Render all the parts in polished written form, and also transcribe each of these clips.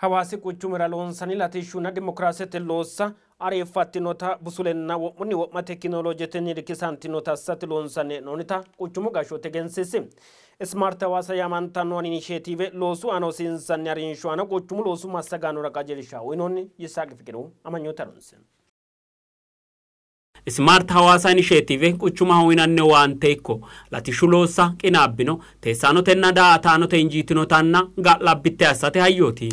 Hawaasi quchumira loonsanni latishshunna dimokiraasete loossa ariiffattinota busulenna wo'munni wo'ma tekinoloojetenni irkisantinota assate loonsanni hee'noonnita quchumu gashshooti egensiisi. Smart Hawaasa yaamantanno inisheetiive loosu aana hosiinsanni harinsho aana quchumu loosu massagaanora qajeelsha uyinoonni. Yisaaqi Fiqiru amanyoote harunse. Smart Hawaasa inisheetiive quchumaho uyinanni owaante ikko latishshu loossa qinaabbino teessaanotenna daa''ataanote injiitinotanna ga'labbitte assate hayyooti.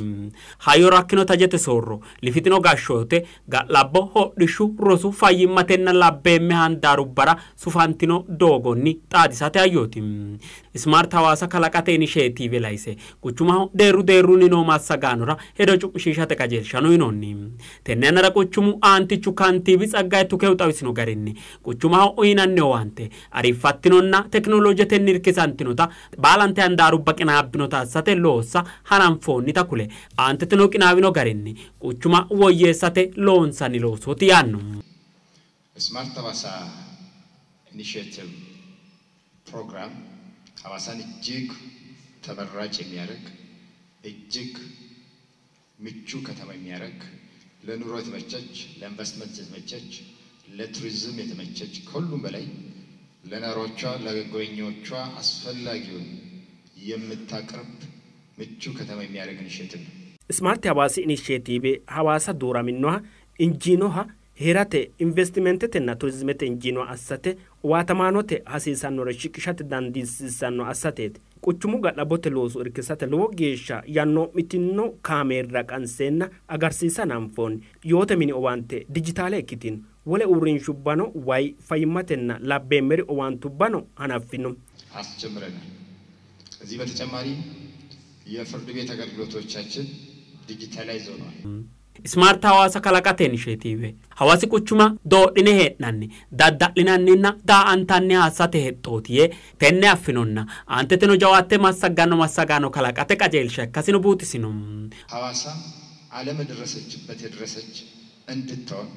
Hayyo rakkino tajete soorro, lifixino gashshoote, ga'labbo, hodhishshu, rosu, fayyimmatenna labbeemme handaarubbara sufantino doogonni xaadisate hayyooti. Smart Hawaasa kalaqate inisheetiive laise quchumaho deerru deerrunni noo massagaanora hedo cu'mishiishate qajeelshano uyinoonni. Tenne yannara quchumu aantichu kantiibi Tsaggaye Tukehu xawisino garinni quchumaho uyinanni owaante ariiffattinonna tekinoloojetenni irkisantinota baalante handaarubba qinaabbinota assate loossa hananfoonnita kule aanteteno qinaawino garinni quchuma woyyeessate loonsanni loosooti yaanno. Smart Hawassa Initiative ፕሮግራም ሐዋሳን እጅግ ተመራጭ የሚያደርግ፣ እጅግ ምቹ ከተማ የሚያደርግ፣ ለኑሮ የተመቸች፣ ለኢንቨስትመንት የተመቸች፣ ለቱሪዝም የተመቸች፣ ከሁሉም በላይ ለነዋሪዎቿ ለጎብኚዎቿ አስፈላጊውን የምታቀርብ ምቹ ከተማ የሚያደርግ ኢኒሼቲቭ ነው። Smart Hawaasi inisheetiive Hawaasa dooraminoha injiinoha heerate investimentetenna turizimete injiinoha assate owaatamaanote hasiisannore shiqishate dandiisiissanno assateeti. Quchumu ga'labbote looso irkisate lowo geeshsha yannoo'mitino kaameerra qanseenna agarsiisa hananfoonni. Yoote mini owaante dijitaale ikkitino. Wole uurrinshubbano wayi fayyimmatenna labbeemmeri owaantubbano hanaffino. አስጀምረናል። ከዚህ በተጨማሪ የፍርድ ቤት አገልግሎቶቻችን ዲጂታላይዝ ሆነዋል። Smart Hawaasa kalaqate inisheetiive Hawaasi quchuma doodhine hee'nanni dadda'linanninna daa''antanni assate hexxooti yee tenne affinonna aanteteno jawaatte massagganno massagaano kalaqate qajeelsha ikkasino buuxisino. ሐዋሳ ዓለም የደረሰችበት የደረሰች እንድትሆን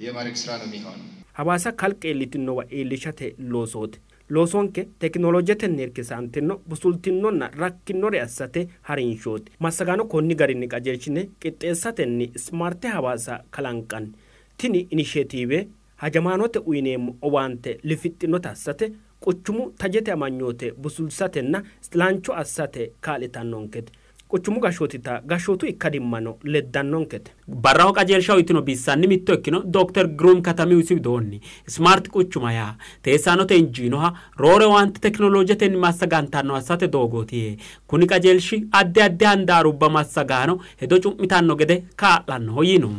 የማድረግ ስራ ነው የሚሆነው። Hawaasa kalqe iillitinowa iillishate loosooti. Loosonke tekinoloojetenni irkisantino busultinonna rakkinore assate harinshooti. Massagaano konni garinni qajeelshine qixxeessatenni Smart Hawaasa kalanqanni. Tini inisheetiive hajamaanote uyineemmo owaante lifixxinota assate quchumu tajete amanyoote busulsatenna isilancho assate kaa'litannonkete. Quchumu gashshootita gashshootu ikkadimmano leddannonkete. Barraho qajeelsha uyitino bissanni mitto ikkino Dokter Girum Katamiu isi widoonni Smart quchuma yaa teessaanote injiinoha roore owaante tekinoloojetenni massagantanno assate doogooti yee kuni qajeelshi addi addi handaarubba massagaano hedo cu'mitanno gede kaa'lannoho yiino.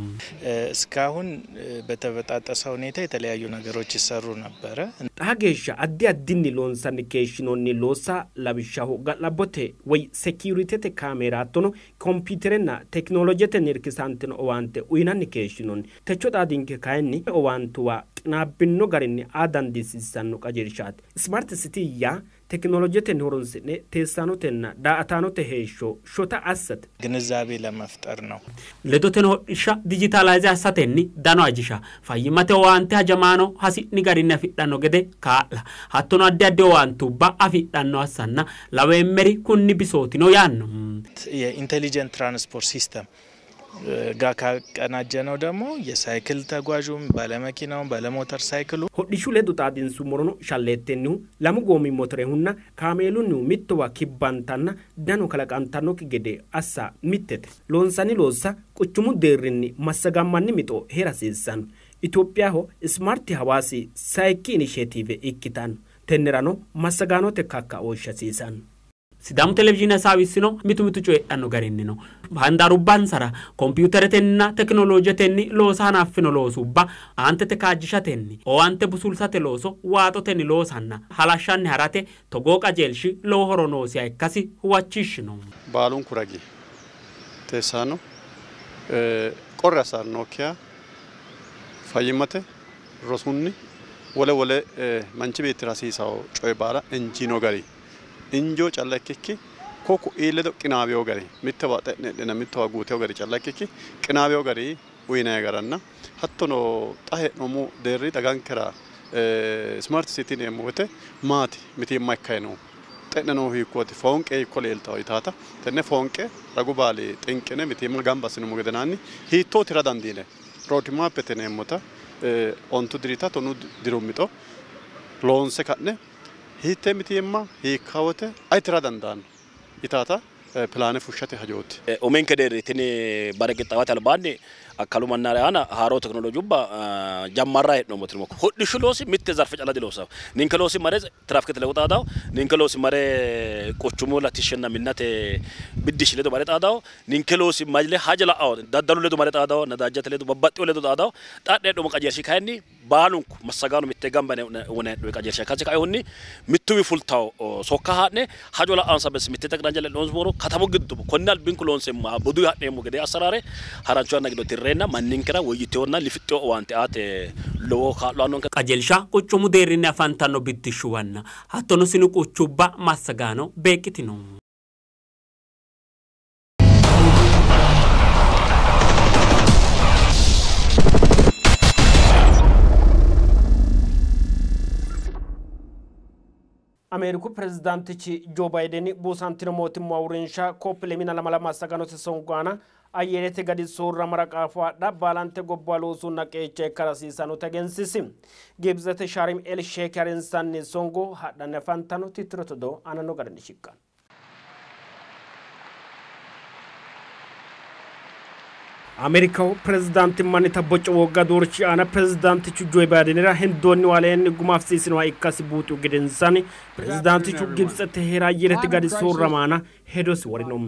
እስካሁን በተበጣጠሰ ሁኔታ የተለያዩ ነገሮች ይሰሩ ነበረ። Xaa geeshsha addi addinni loonsanni keeshshinoonni loossa lawishshaho ga'labbote woy sekiuritete kaameera hattono kompiiterenna tekinoloojetenni irkisantino owaante uyinanni keeshshinoonni. Techo xaadinke kayinni owaantuwa qinaabbino garinni aa dandiisiissanno qajeelshaati. Smart City yaa tekinoloojetenni horonsi'ne teessaanotenna daa''ataanote heeshsho shota assate. ግንዛቤ ለመፍጠር ነው። Ledoteno hodhishsha dijitaalaayize assatenni dano ajisha, fayyimmate owaante hajamaano hasi'ni garinni afidhanno gede kaa'la, hattono addi addi owaantubba afidhanno assanna laweemmeri kunni bisootino yaanno. የኢንቴሊጀንት ትራንስፖርት ሲስተም ጋር ካቀናጀነው ደግሞ የሳይክል ተጓዡም ባለመኪናውም ባለሞተር ሳይክሉ Hodhishshu ledo xaadinsummorono shalleettennihu lamu goommi motorehunna kaameelunnihu mittowa kibbantanna dano kalaqantannokki gede assa mittete. Loonsanni loossa quchumu deerrinni massagammanni mixo heera hasiissanno. Itophiyaho Smart Hawaasi sayikki inisheetiive ikkitanno. Tennerano massagaanote kakkaooshshe hasiisanno. Sidaamu televizhiine hasaawissino mitu mitu coyidhanno garinnino handaarubbansara kompiuteretenna tekinoloojetenni loosa hanaffino loosubba aantete kaajjishatenni owaante busulsate looso waaxotenni loosanna halashshanni harate togoo qajeelshi lowo horo noosiha ikkasi huwachishshino. Baalunku ragi teessaano qorri assannokkiha fayyimmate rosunni wole wole manchi beettira hasiisawo coye baala injiino gari injoo calla ikkikki koo ku'ii ledo qinaaweyo gari mittowa xe'ne heedheenna mittowa guuteyo gari calla ikkikki qinaaweyo gari uyinanni garanna hattono xa hee'noommo deerri dagankera smart city yineemmo woyte maati mitiimma ikkayi no Xe'ne noohu hiikkooti foonqe hiikko leeltawo yitaata tenne foonqe ragu baali xinqine mitiimma gamba assinummo gedenaanni hiittoo tira dandiine roodimaappete yineemmota 10 dirita 10 diru mixo loonse ka'ne hiittee mitiimma hiikkawote ayi tira dandaanno yitaata pilaane fushshate hajooti. Uminke deerri tini bare qixxaawate albaanni akkalu mannare aana haaroo tekinoloojubba jammarra hee'noommo tini hodhishshu loosi mitte zarfe calla diloosawo. Ninke loosi mare tiraafikete ledo xaadawo, ninke loosi mare quchumu latishshinna minnate biddishshi ledo mare xaadawo, ninke loosi male haja la'awo daddalu ledo mare xaadawo, nadaajjate ledo babbaxxewo ledo xaadawo. Xaadhe hee'noommo qajeelshi kayinni baalunku massagaano mitte gamba wone hee'noonni qajeelsha ikkasi kainohunni mittuwi fultawo sokka haa'ne hajo la'ansa bes mitte tekinolooje loonsummoro katamu giddo konne albinku loonseemmo budu ha'neemmo gede assaraare harancho yanna giddo tirreenna manninkera woyyiteewonna lifixxewo owaante aate lowo kaa'lo aannonke. Qajeelsha quchumu deerrinni afantanno biddishshuwanna hattono sinu quchubba massagaano beeqqitino. Ameeriku pirezidaantichi Joo Baayideni buusantino mootimma uurrinsha koop 22 massaganote songo aana ayyerete gadi soorramara qaafo adha baalante gobbuwa loosunna qeecha ikkara hasiisannota egensiisi. Gibitsete Sharm El Sheikh harinsanni songo hadhanni afantanno tittirote odoo aananno garinni shiqqanno. Ameerikaho pirezidaantimmannita boco wogga doorshi aana pirezidaantichu Joo Baayidenira hendoonniwa aleenni guma afisiisinoha ikkasi buuxiu gedensaanni pirezidaantichu Gibitsete heera ayyerete gadi soorrama aana hedosi worino.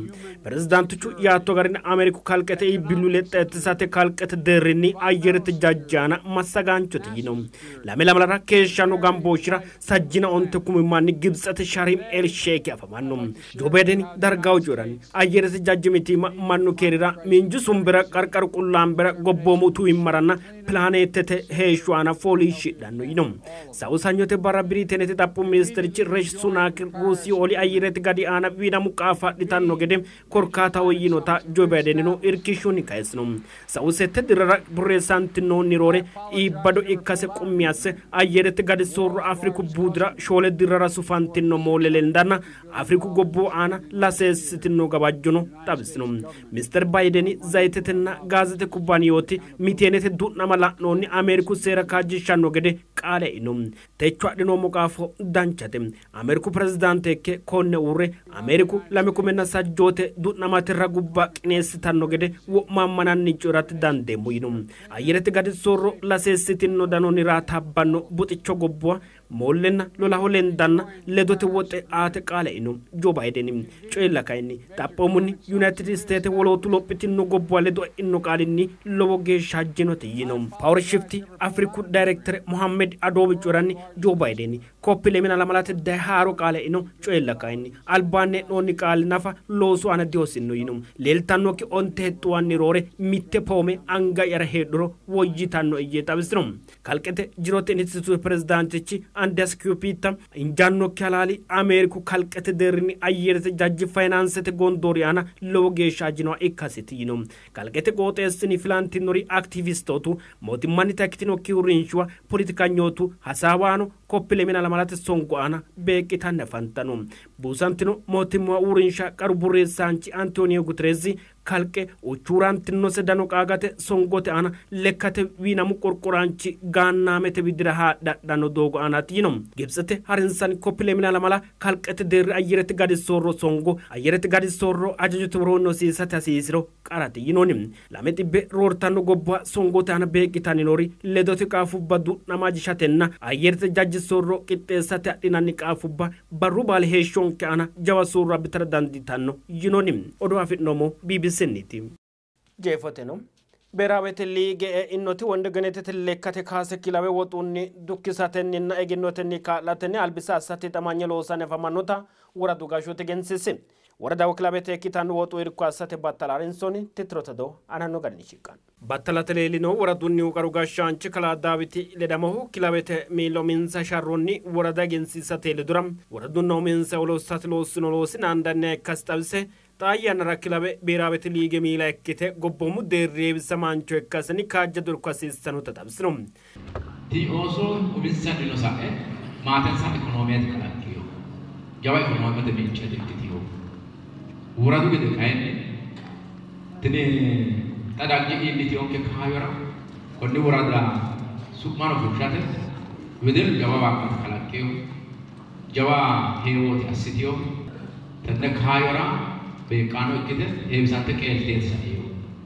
Pirezidaantichu yaatto garinni Ameeriku kalqete iibbillu lexxa ittisate kalqete deerrinni ayyerete jajji aana massagaanchote yino. Lame lamalara keeshshanno gambooshshira 35 kumi manni Gibitsete Sharm El Sheikh afamanno. Joo Baayideni dargaho coyi'ranni ayyerete jajji mitiimma mannu keerira miinju sumbira qarqaru qullaambira gobboomu tuwimmaranna pilaaneetete heeshsho aana fooliishshidhanno yino. Sa'u sanyote barra Biriitenete xaphu ministerichi Rishi Sunak Ruusiyu oli ayyerete gadi aana wiinamu qaafa adhitanno gede korkaataho yinota Joo Baayidenino irkishshunni kayisino. Sa'u 6 dirrara borreessantinoonni roore iibbado ikkase qummi asse ayyerete gadi soorro Afriku buudira 4 dirrara sufantino moolle lendanna Afriku gobbuwa aana laseessitino gawajjono xawisino. Mister Baayideni zayitetenna gaazete kubbaaniyooti miteenete du'nama la'noonni Ameeriku seera kaajjishshanno gede qaale eino. Techo adhinoommo qaafo danchate. Ameeriku pirezidaante ikke konne uurre Ameeriku 2030 du'namate ragubba qineessitanno gede wo'ma ammananni coyi'rate dandeemmo yino. Ayyerete gadi soorro laseessitino danonni raatabbanno buxicho gobbuwa moollenna lolaho lendanna ledote woxe aate qaale eino Joo Baayideni. Coyi'la kayinni xaphoomunni Yuunayitid Isteete wolootu lophitino gobbuwa ledo e'ino qaalinni lowo geeshsha ajjinote yino. Power Shift Afriku Daayirektere Mohammed Adoobi coyi'ranni Joo Baayideni kopp 22 daye haaro qaale eino coyi'la kayinni albaanni e'noonni qaali nafa loosu aana dihosino yino. Leeltannokki 9 hexxuwanni roore mitte poome anga'yara heedhuro woyyitanno yee xawisino. Kalqete jirote inistituute pirezidaantichi Andreas Kiyopita injaannokki halaali Ameeriku kalqete deerrinni ayyerete jajji fayinaansete gondoori aana lowo geeshsha ajjinoha ikkasiti yino. Kalqete qooxeessinni filantinori aktiivistootu mootimmannita ikkitinokki uurrinshuwa politikanyootu hasaawaano kopp 22 songo aana beeqqitanni afantanno. Buusantino mootimma uurrinsha qaru borreessaanchi Antooniyo Gutereezi kalqe uchuurantinose dano qaagate songote aana lekkate wiinamu qorqoraanchi gaannaamete widira haadhadhanno doogo aanaati yino. Gibitsete harinsanni kopp 22 kalqete deerri ayyerete gadi soorro songo ayyerete gadi soorro ajajote woroonni hosiisate hasiisiro qarate yinoonni. 200 roortanno gobbuwa songote aana beeqqitanni noori ledote qaafubba du'nama ajishatenna ayyerete jajji soorro qixxeessate adhinanni qaafubba barru baali heeshshonke aana jawa soorro abbitara dandiitanno yinoonni. Odoo afi'noommo BBC-nniiti. Jeefoteno Beeraawete liige e'inoti Wondegenetete lekkate kaase kilawe woxunni dukkisatenninna egennotenni kaa'latenni albisa assate hixamanye loosanni afamannota woradu gashshooti egensiisi. Woradaho kilabete ikkitanno woxu irko assate battala harinsoonni tittirote odoo aananno garinni shiqqanno. Battalate leellinohu woradunnihu qaru gashshaanchi kalaa Daawiti Ledamohu kilabete miilla uminsa sharronni worada egensiisate ledora woradunna uminsa loossate loossino loosi naandanniha ikkasi xawise xaa yannara kilawe beeraawete liige miila ikkite gobboomu deerri heewisamaancho ikkasenni kaajjado irko hasiissannota xawisino. Tini ooso uminsannino sa'e maatensa ikonoomete kalaqqino. Jawa ikonoomete mince ikkitiyo. Woradu gede kayinni tini xa dagge iillitinonke kaayyora konni woradira su'mano fushshate wedellu jawa waaqqate kalaqqeyo jawa heewooti assitiyo tenne kaayyora beeqqaano ikkite heewisante qeelteeti sa'eyo.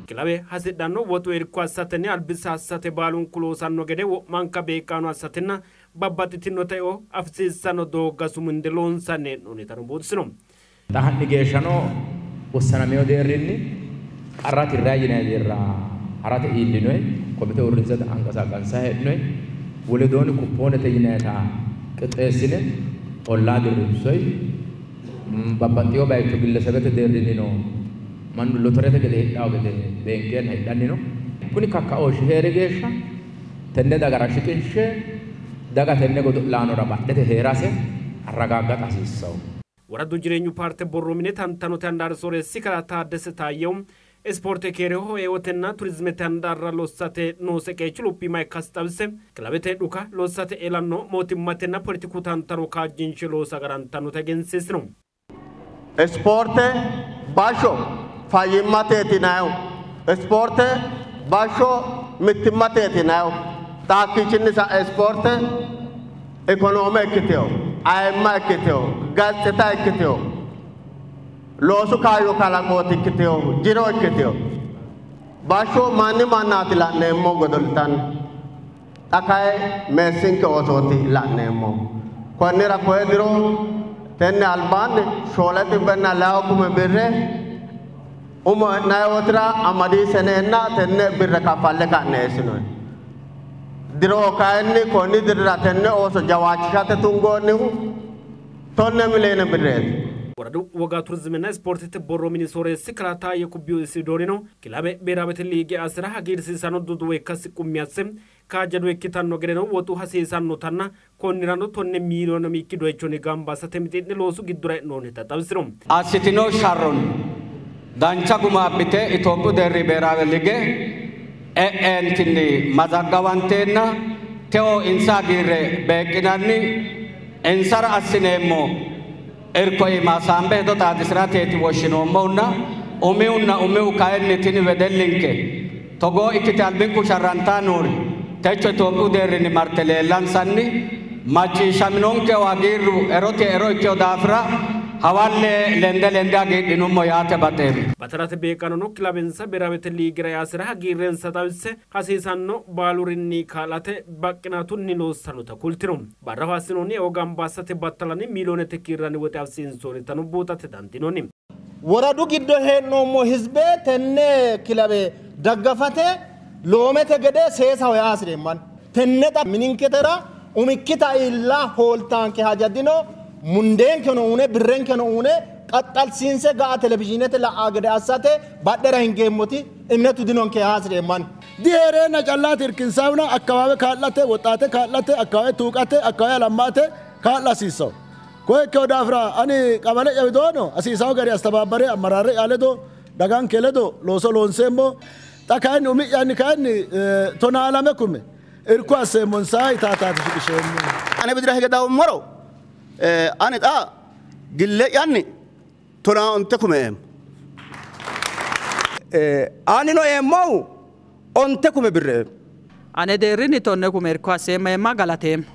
Kilawe hasidhanno woxu irko assatenni albisa assate baalunku loosanno gede wo'manka beeqqaano assatenna babbaxxitinota eo afisiissanno doogga sumunde loonsanni hee'noonnitano buuxisino. Xa ha'ni geeshshano wossanameyo deerrinni qarra tirrayi yinanni deerra harate iillinoyi komite uurrinsate anqasaaqansa hee'noyi woledoonni kuppoonete yinayita qixxeessine ollaa dirrinsoyi babbaxxiyo bayicho gillesebete deerrinni no mannu lotorete gede hidhawo gede beenkeenna hidhanni no. Kuni kakkaooshshi heeri geeshsha tenne dagara shiqinshe daga tenne godo'laanora badhete heerase arragaaggaxa hasiissawo. Woradu jireenyu paarte borro mine tantanote handaari sooreessi kalaa Taaddese Taayyew ispoorte keereho eewotenna turizimete handaarra lossate noose qeechi luphiima ikkasi xawise kilabete dhuka lossate elanno mootimmatenna poletiku tantano kaajjinshe loosa agarantannota egensiisino. Ispoorte bashsho fayyimmateeti yinayihu, ispoorte bashsho mittimmateeti yinayihu, xa hakkiichinni sa'e ispoorte ikonoome ikkiteyo, ayimma ikkiteyo, gatsita ikkiteyo, loosu kaayyo kalaqooti ikkiteyo, jiro ikkiteyo. Bashsho manni mannaati la'neemmo godoltanni, xa kayi meessinke oosooti la'neemmo. Konnira koye diro tenne albaanni 4,400 birre umo e'nayiwotira amadiiseneenna tenne birre kaffalle ka'ne eessinoyi. Diro kayinni konni dirira tenne ooso jawaachishate tungoonnihu 10 miliyoone birreeti. Woradu woga turizimena ispoortete borro mini sooreessi kalaa Taayye Kubbiyo Isidoorino kilabe beeraawete liige asira hagiirsiisanno duduwo ikkasi qummi asse kaajjado ikkitanno gedeno woxu hasiisannotanna konnirano 10 miliyoone miikki doyichonni gamba assate mixi'ne loosu giddora e'noonnita xawisino. Assitino sharronni dancha guma abbite Itophiyu deerri beeraawe lige e'eentinni mazagawanteenna teo insa hagiirre beeqqinanni insara assineemmo irko iima saambe hedo xaadisirateeti woshshinoommohunna umihunna umihu kayinni tini wedellinke togoo ikkite albinku sharrantaa noori techo Itophiyu deerrinni marte leellansanni macciishshaminonkehu hagiirru erote ero ikkeho daafira hawalle lende lende hagiidhinummo yaate baxeemmo. Batarate beeqqanono kilabensa beeraawete liigira easira hagiirrensa xawisse hasiisanno baalurinni kaa'late baqqinaatunni loossannota kultino. Barraho assinoonni eo gamba assate battalanni miliyoonete kiirranni woxe afisiinsoonnitano buuxate dandiinoonni. Woradu giddo hee'noommo hizbe tenne kilabe daggafate loomete gede seesaho yaa hasireemmanni. Tenne xa mininketera umikkita iilla hooltaanke haja dino. Mundeenkeno uune birrenkeno uune qaxxalsiinse ga'a televizhiinete la'aa gede assate badhera hingeemmoti እምነቱ dinonke yaa hasireemmanni. Diheereenna callaati irkinsaawuna akkabaabe kaa'late woxxaate kaa'late akkabaabe tuuqate akkabaabe alammaate kaa'la hasiissawo. Koye ikkeho daafira ani qabale'ya widoono hasiisawo gari astabaabare ammarare'ya ledo daganke ledo looso loonseemmo. Xa kayinni umi'yanni kayinni 12 kume irko asseemmonsa itaataati shiqisheemmo. Ane bidira hige dawummoro ani xa gille'yanni 15 kume eemmo. Anino eemmohu 9 kume birre eemmo. Ane deerrinni 10 kume irko asseemma eemma galateemmo.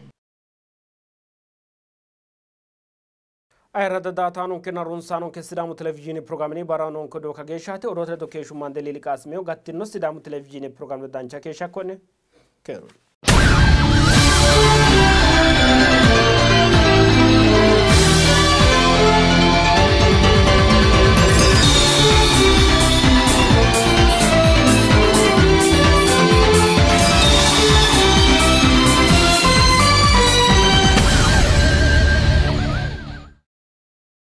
Ayirradda daataanonkenna runsaanonke Sidaamu televizhiine pirogiraamini barranonke dooka geeshshaati odoote ledo keeshshu Mandeli Liqaasimiyo gattino Sidaamu televizhiine pirogiraame dancha keeshsha konne keeru.